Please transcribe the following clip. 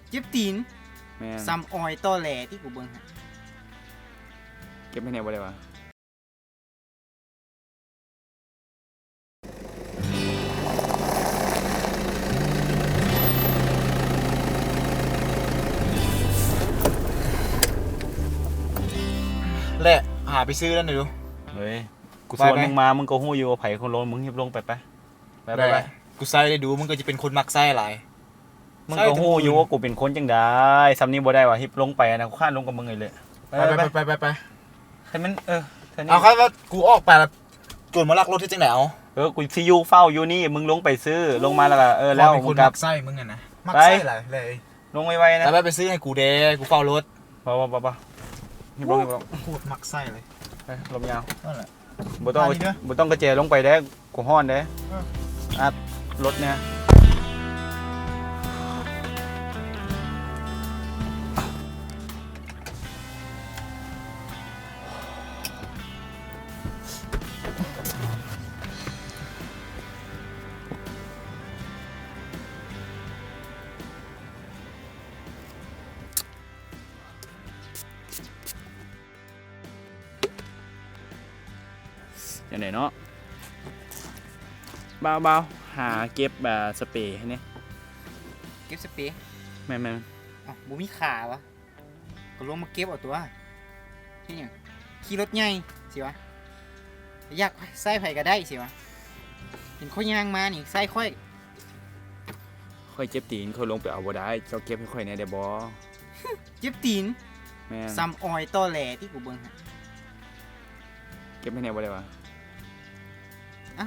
ເຈັບຕີນ. ແມ່ນ. ສ່ຳອອຍຕໍແຫຼຕິ ກູເບິ່ງຫັ້ນ. ເກັບໃຫ້ແດ່ບໍ່ໄດ້ຫວາ? ແລະ ຫາໄປຊື້ນັ້ນດູ. ເຮີ້ຍ ກູຊວນ ໄປ ໄປ ມຶງມາ ມຶງກໍຮູ້ຢູ່ວ່າໃຜຄົນລົງ ມຶງຮີບລົງໄປ ໄປ ໄປ ໄປ ໄປ. ກູໃສ່ໄດ້ດູ ມຶງກໍຈະເປັນຄົນມັກໃສ່ຫຼາຍ. ມຶງກໍຮູ້ຢູ່ວ່າກູເປັນຄົນຈັ່ງໃດ. ສ່ຳນີ້ບໍ່ໄດ້ຫວາ? ຮີບລົງໄປນະ ກູຄ້ານລົງກັບມຶງອີກເລີຍ. ໄປ ໄປ ໄປ ໄປ ໄປ. ໃຫ້ມັນ ເອີ ເທົ່ານີ້. ເອົາ ຄັນວ່າກູອອກໄປລະ ໂຈນມາລັກລົດເຮັດຈັ່ງໃດເອົາ? ເອີ ກູຊິຢູ່ເຝົ້າຢູ່ນີ້ ມຶງລົງໄປຊື້ ລົງມາແລ້ວກໍ ເອີ ແລ້ວມຶງກັບ. ມັກໃສ່ມຶງຫັ້ນນະ ມັກໃສ່ຫຼາຍເລີຍ. ລົງໄວໆນະ. ໄປ ໄປ ໄປຊື້ໃຫ້ກູແດ່ ກູເຝົ້າລົດ. ບໍ່ ບໍ່ ບໍ່ ບໍ່ ຮີບລົງ ຮີບລົງ. ໂຄດມັກໃສ່ເລີຍ. ເອີ ລົມຍາວ ນັ້ນແຫຼະ. ບໍ່ຕ້ອງ ບໍ່ຕ້ອງກະແຈລົງໄປເດ້ ກູຮ້ອນເດ້. ເອີ ອັດລົດແດ່. ຈັ່ງໃດເນາະ ບ່າວ ບ່າວ ຫາເກັບ ອ່າ ສະເປໃຫ້ແດ່. ເກັບສະເປ? ແມ່ນໆ. ເອົ້າ ບໍ່ມີຂາຫວາ? ກໍລົງມາເກັບເອົາຕົວະ. ເຮັດຫຍັງ? ຂີ່ລົດໃຫຍ່ຊິຫວາ? ຢາກໃຊ້ໃຜກໍໄດ້ຊິຫວາ? ເຫັນຂ້ອຍຍ່າງມານີ້ ໃສ່ຂ້ອຍ. ຂ້ອຍເຈັບຕີນ ຂ້ອຍລົງໄປເອົາບໍ່ໄດ້ ເຈົ້າເກັບໃຫ້ຂ້ອຍແດ່ໄດ້ບໍ່? ເຈັບຕີນ? ແມ່ນ. ສ່ຳອອຍຕໍແຫຼຕິ ກູເບິ່ງຫັ້ນ. ເກັບໃຫ້ແດ່ບໍ່ໄດ້ຫວາ? ອະ